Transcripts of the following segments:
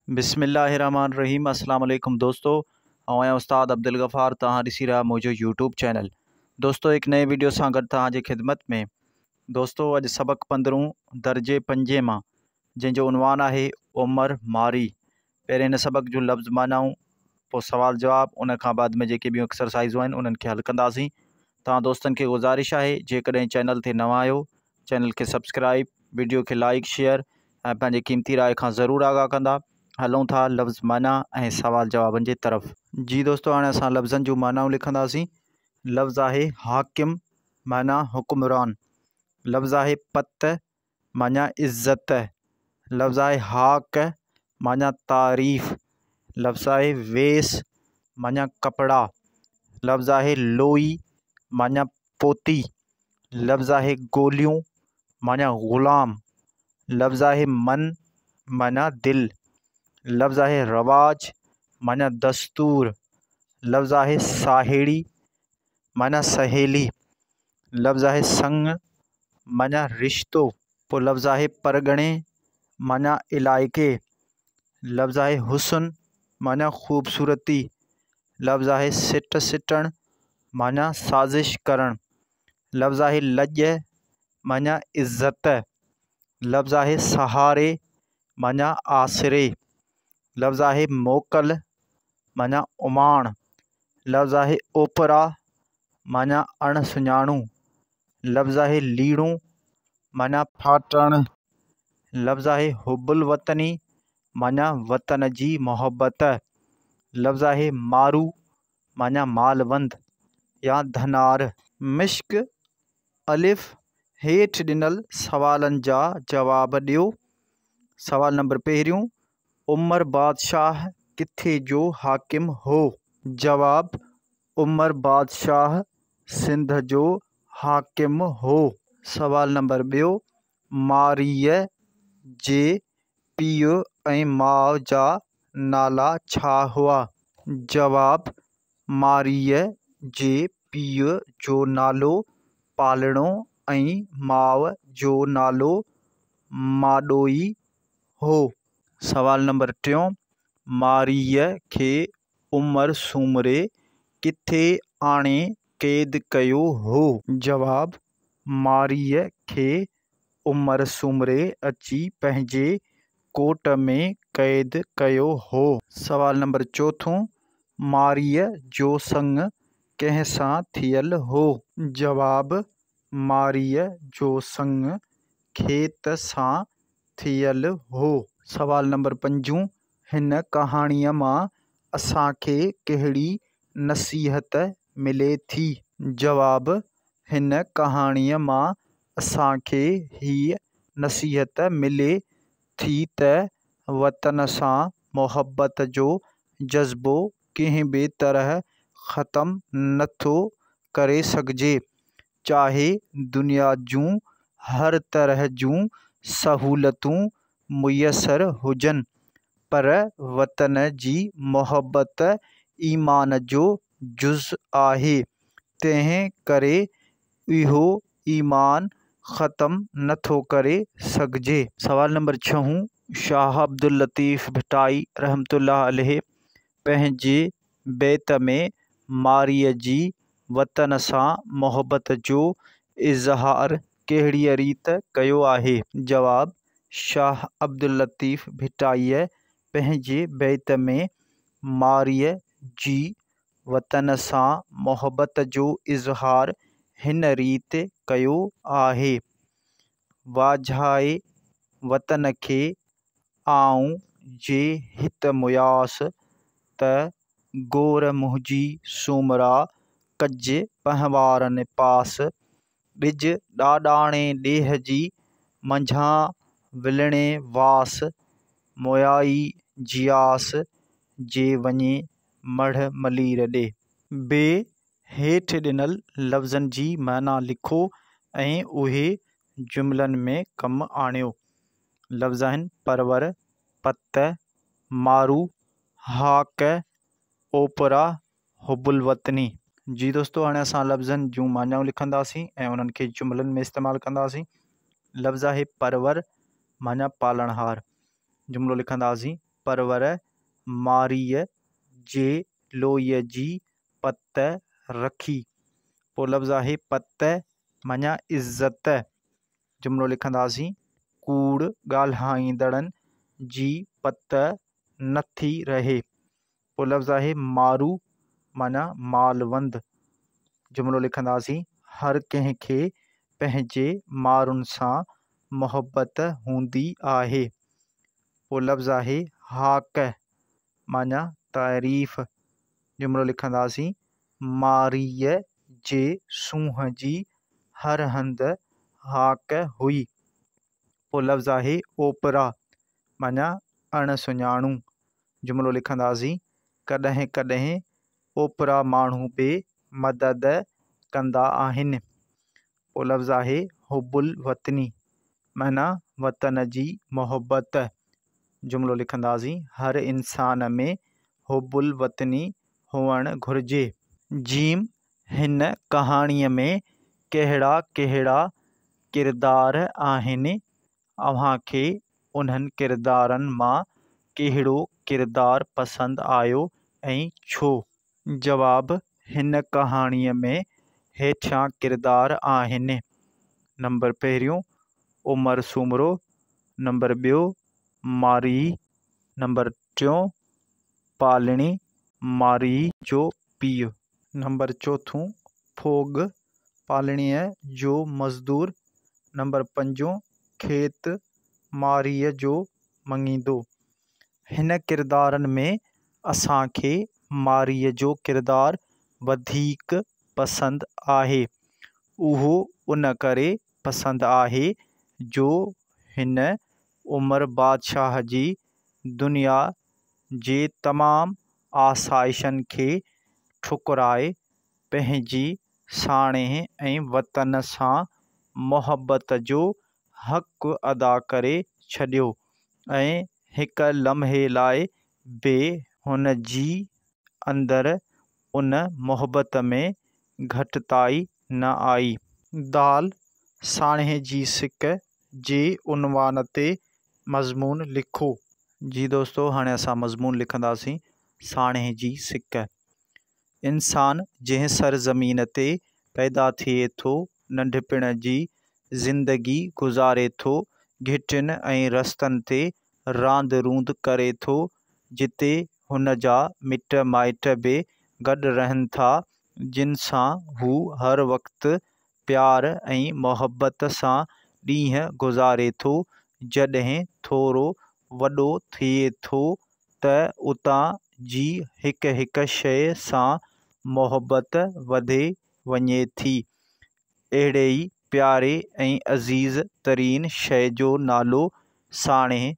بسم الله الرحمن الرحيم السلام عليڪم دوستو آئون آهيان استاد عبدالغفار توهان ڏسي رهيا منهنجو يوٽيوب چينل دوستو هڪ نئين ويڊيو سان گڏ توهان جي خدمت ۾ دوستو اڄ سبق پندرهون درجي پنجين مان جنهن جو عنوان آهي عمر ماري پهرين هن سبق جون لفظ معنائون پوء سوال جواب ان کان بعد ۾ جيڪي ٻيون ايڪسرسائزون آهن انهن کي حل ڪنداسين توهان دوستن کي گذارش آهي جيڪڏهن چينل تي نوان آهيو چينل کي سبسڪرائب وڊيو کي لائيڪ شيئر ۽ پنهنجي قيمتي راء کان ضرور آگاهه ڪندا. هلون ٿا لفظ معنيٰ ۽ سوال جوابن جي طرف. جي دوستو هاڻي اسان لفظن جون معنائون لکنداسين. لفظ آهي حاڪم معنيٰ حڪمران. لفظ آهي پت معنيٰ عزت. لفظ آهي هاڪ معنيٰ تعريف. لفظ آهي ويس معنيٰ ڪپڙا. لفظ آهي لوئي معنيٰ پوتي. لفظ آهي گوليون معنيٰ غلام، لفظ آهي من معنيٰ دل، لفظ آهي رواج معنيٰ دستور، لفظ آهي ساهيڙي معنيٰ سهيلي، لفظ آهي سڱ معنيٰ رشتو. پوء لفظ آهي پرڳڻي معنيٰ علائقي، لفظ آهي حسن معنيٰ خوبصورتي، لفظ آهي سٽ سٽڻ معنيٰ سازش ڪرڻ، لفظ آهي لڄ معنيٰ عزت، لفظ آهي سهاري معنيٰ آسري، لفظ آهي موڪل معنيٰ اماڻ، لفظ آهي اوپرا معنيٰ اڻ سڃاڻو، لفظ آهي ليڙون معنيٰ ڦاٽڻ، لفظ آهي حب الوطني معنيٰ وطن جي محبت، لفظ آهي مارو معنيٰ مالوند يا ڌنار. مشق، الف، هيٺ ڏنل سوالن جا جواب ڏيو. سوال نمبر پهريون، عمر بادشاهه ڪٿي جو حاڪم هو؟ جواب، عمر بادشاهه سنڌ جو حاڪم هو. سوال نمبر ٻيو، مارئيء جي پيء ۽ ماء جا نالا ڇا هئا؟ جواب، مارئيء جي پيء جو نالو پالڻو ۽ ماء جو نالو ماڏوئي هو. سوال نمبر ٽيون، مارئيء کي عمر سومري ڪٿي آڻي قيد ڪيو هو؟ جواب، مارئيء کي عمر سومري اچي پنهنجي ڪوٽ ۾ قيد ڪيو هو. سوال نمبر چوٿون، مارئيء جو سڱ ڪنهن سان ٿيل هو؟ جواب، مارئيء جو سڱ کيت سان ٿيل هو. سوال نمبر پنجون، هن ڪهاڻيء مان اسان کي ڪهڙي نصيحت ملي ٿي؟ جواب، هن ڪهاڻيء مان اسان کي هيء نصيحت ملي ٿي ته وطن سان محبت جو جذبو ڪنهن به طرح ختم نه ٿو ڪري سگهجي، چاهي دنيا جون هر طرح جون سهولتون ميسر هجن، پر وطن جي محبت ايمان جو جز آهي، تنهن ڪري اهو ايمان ختم نه ٿو ڪري سگهجي. سوال نمبر ڇهون، شاهه عبداللطيف ڀٽائي رحمة الله عليه پنهنجي بيت ۾ مارئيء جي وطن سان محبت جو اظهار ڪهڙيء ريت ڪيو آهي؟ جواب، شاهه عبداللطيف ڀٽائيء پنهنجي بيت ۾ مارئيء جي وطن سان محبت جو اظهار هن ريت ڪيو آهي، واجهائي وطن کي آئون جي هت مياس، ته گور منهنجي سومرا ڪج پنهوارن پاس، ڏج ڏاڏاڻي ڏيهه جي منجهان ولڻي واس، مويائي جياس، جي وڃي مڙهه ملير ڏي. بي، هيٺ ڏنل لفظن جي معنيٰ لکو ۽ اهي جملن ۾ ڪم آڻيو. لفظ آهن، پرور، پت، مارو، هاڪ، اوپرا، حب الوطني. جي دوستو هاڻي اسان لفظن جون معنائون لکنداسين ۽ انهن کي جملن ۾ استعمال ڪنداسين. لفظ آهي پرور معنيٰ پالڻهار. جملو لکنداسين پرور مارئيء جي لوئيء جي پت رکي. پوء لفظ آهي پت معنيٰ عزت. جملو لکنداسين، ڪوڙ ڳالهائيندڙن جي پت نٿي رهي. پوء لفظ آهي مارو معنيٰ مالوند. جملو لکنداسين، هر ڪنهن کي پنهنجي مارن سان محبت هوندي آهي. پوء لفظ آهي هاڪ معنيٰ تعريف. جملو لکنداسين، مارئيء جي سونهن جي هر هنڌ هاڪ هئي. پوء لفظ آهي اوپرا معنيٰ اڻ سڃاڻو. جملو لکنداسين، ڪڏهن ڪڏهن اوپرا ماڻهو به مدد ڪندا آهن. پوء لفظ آهي حب الوطني معنيٰ وطن جي محبت. جملو لکنداسين، هر انسان ۾ حب الوطني هئڻ گهرجي. جيم، هن ڪهاڻيء ۾ ڪهڙا ڪهڙا ڪردار آهن؟ اوهان کي انهن ڪردارن مان ڪهڙو ڪردار پسند آيو ۽ ڇو؟ جواب، هن ڪهاڻيء ۾ هيٺيان ڪردار آهن. نمبر پهريون، عمر سومرو، نمبر ٻيو، مارئي، نمبر ٽيون، پالڻي، مارئي جو پيء. نمبر چوٿون، ڦوڳ، پالڻيء جو مزدور، نمبر پنجون، کيت، مارئيء جو مڱيندو. هن ڪردارن ۾ اسان کي مارئيء جو ڪردار وڌيڪ پسند آهي. اهو ان ڪري پسند آهي جو هن عمر بادشاهه جي دنيا جي تمام آسائشن کي ٺڪرائي پنهنجي ساڻيهه ۽ وطن سان محبت جو حق ادا ڪري ڇڏيو ۽ هڪ لمحي لاء به هن جي اندر ان محبت ۾ گهٽتائي نه آئي. دال، ساڻيهه جي سڪ جي عنوان تي مضمون لکو. جي دوستو هاڻي اسان مضمون لکنداسين ساڻيهه جي سڪ. انسان جنهن سر زمين تي پيدا ٿئي ٿو، ننڍپڻ جي زندگي گذاري ٿو، گهٽين ۽ رستن تي راند روند ڪري ٿو، جتي هن جا مٽ مائٽ به گڏ رهن ٿا، جن سان هو هر وقت پيار ۽ محبت سان ڏينهن گذاري ٿو، جڏهن ٿورو وڏو ٿئي ٿو ته اتان جي هڪ هڪ شيء سان محبت وڌي وڃي ٿي. اهڙي ئي پياري ۽ عزيز ترين شيء جو نالو ساڻيهه،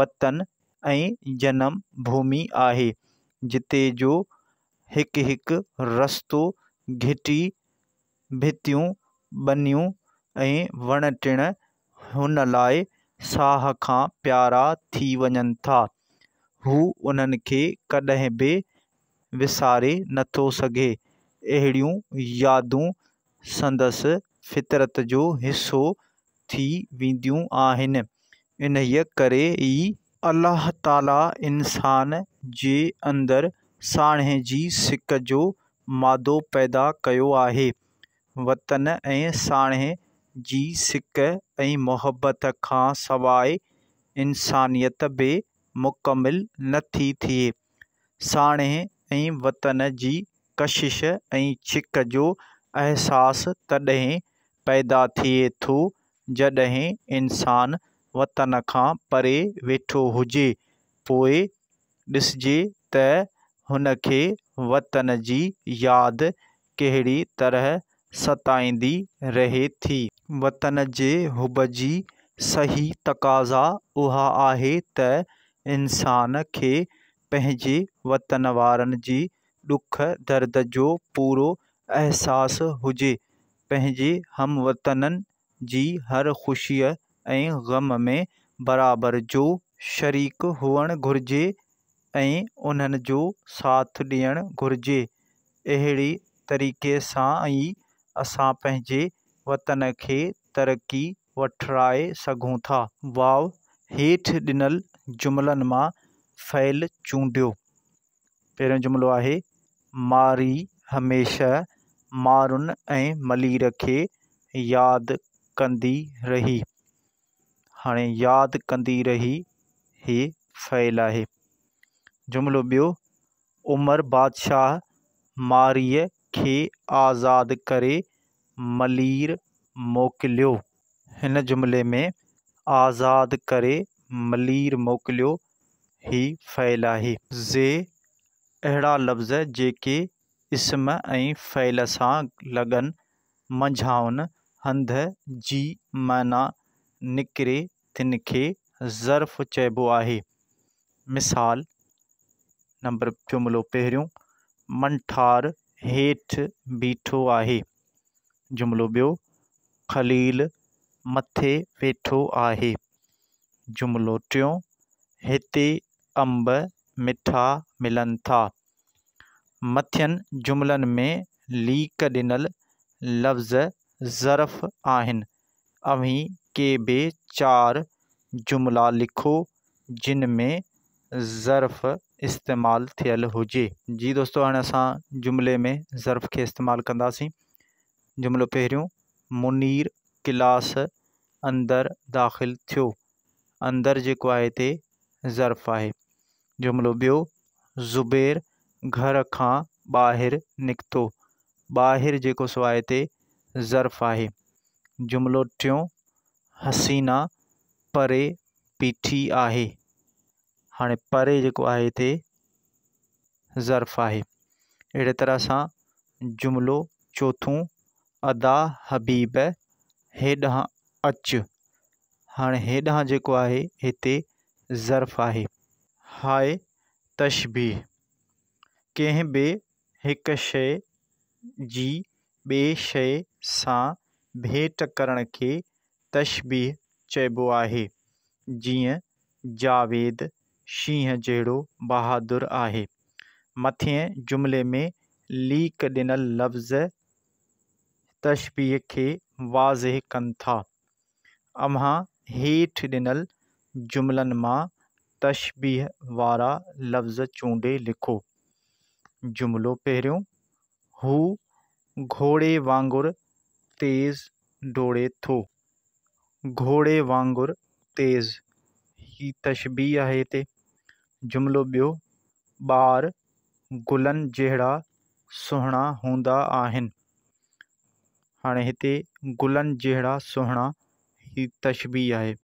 وطن ۽ جنم ڀومي آهي، جتي جو هڪ هڪ رستو، گهٽي، ڀتيون، ٻنيون ۽ وڻ ٽڻ هن لاء ساهه کان پيارا ٿي وڃن ٿا. هو انهن کي ڪڏهن به وساري نٿو سگهي. اهڙيون يادون سندس فطرت جو حصو ٿي وينديون آهن. انهيء ڪري ئي. الله تعاليٰ انسان جي اندر ساڻيهه جي سڪ جو مادو پيدا ڪيو آهي. وطن ۽ ساڻيهه جي سڪ ۽ محبت کان سواء انسانيت به مڪمل نه ٿي ٿئي. ساڻيهه ۽ وطن جي ڪشش ۽ ڇڪ جو احساس تڏهن پيدا ٿئي ٿو، جڏهن انسان وطن کان پري ويٺو هجي، پوء ڏسجي ته هن کي وطن جي ياد ڪهڙي طرح ستائيندي رهي ٿي. وطن جي حب جي صحيح تقاضا اها آهي ته انسان کي پنهنجي وطن وارن جي ڏک درد جو پورو احساس هجي، پنهنجي هم وطنن جي هر خوشيء ۽ غم ۾ برابر جو شريڪ هئڻ گهرجي ۽ انهن جو ساٿ ڏيڻ گهرجي. اهڙي طريقي سان ئي اسان پنهنجي وطن کي ترقي وٺرائي سگهون ٿا. واو، هيٺ ڏنل جملن مان فعل چونڊيو. پهريون جملو آهي، مارئي هميشه مارن ۽ ملير کي ياد ڪندي رهي. هاڻي ياد ڪندي رهي هي فعل آهي. جملو ٻيو، عمر بادشاهه مارئيء کي آزاد ڪري ملير موڪليو. هن جملي ۾ آزاد ڪري ملير موڪليو هي فعل آهي. زي اهڙا لفظ جيڪي اسم ۽ فعل سان لڳن منجهائن هنڌ جي معنيٰ نڪري تن کي ظرف چئبو آهي. مثال، نمبر جملو پهريون، منٺار هيٺ بيٺو آهي. جملو ٻيو، خليل مٿي ويٺو آهي. جملو ٽيون، هتي انب مٺا ملن ٿا. مٿين جملن ۾ ليڪ ڏنل لفظ ظرف آهن. اوهين ڪي به چار جملا لکو جن ۾ ظرف استعمال ٿيل هجي. جي دوستو هاڻي اسان جملي ۾ ظرف کي استعمال ڪنداسين. جملو پهريون، منير ڪلاس اندر داخل ٿيو. اندر جيڪو آهي هتي ظرف آهي. جملو ٻيو، زبير گهر کان ٻاهر نڪتو. ٻاهر جيڪو سو آهي هتي ظرف آهي. جملو ٽيون، حسينا پري بيٺي آهي. هاڻي پري جيڪو آهي هتي ظرف آهي. اهڙي طرح سان جملو چوٿون، ادا حبيب هيڏانهن اچ. هاڻي هيڏانهن جيڪو آهي هتي ظرف آهي. هاء تشبيهه، ڪنهن به هڪ شيء جي ٻي شيء سان ڀيٽ ڪرڻ کي تشبيهه چئبو آهي. جيئن جاويد شينهن جهڙو بهادر آهي. مٿئين جملي ۾ ليڪ ڏنل لفظ تشبيهه کي واضح ڪن ٿا. اوهان هيٺ ڏنل جملن مان تشبيهه وارا لفظ چونڊي لکو. جملو پهريون، هو گهوڙي وانگر تيز ڊوڙي ٿو. گهوڙي وانگر تيز هي تشبيهه آهي هتي. جملو ٻيو، ٻار گلن جهڙا سهڻا هوندا آهن. هاڻي هتي گلن جهڙا سهڻا هي تشبيهه آهي.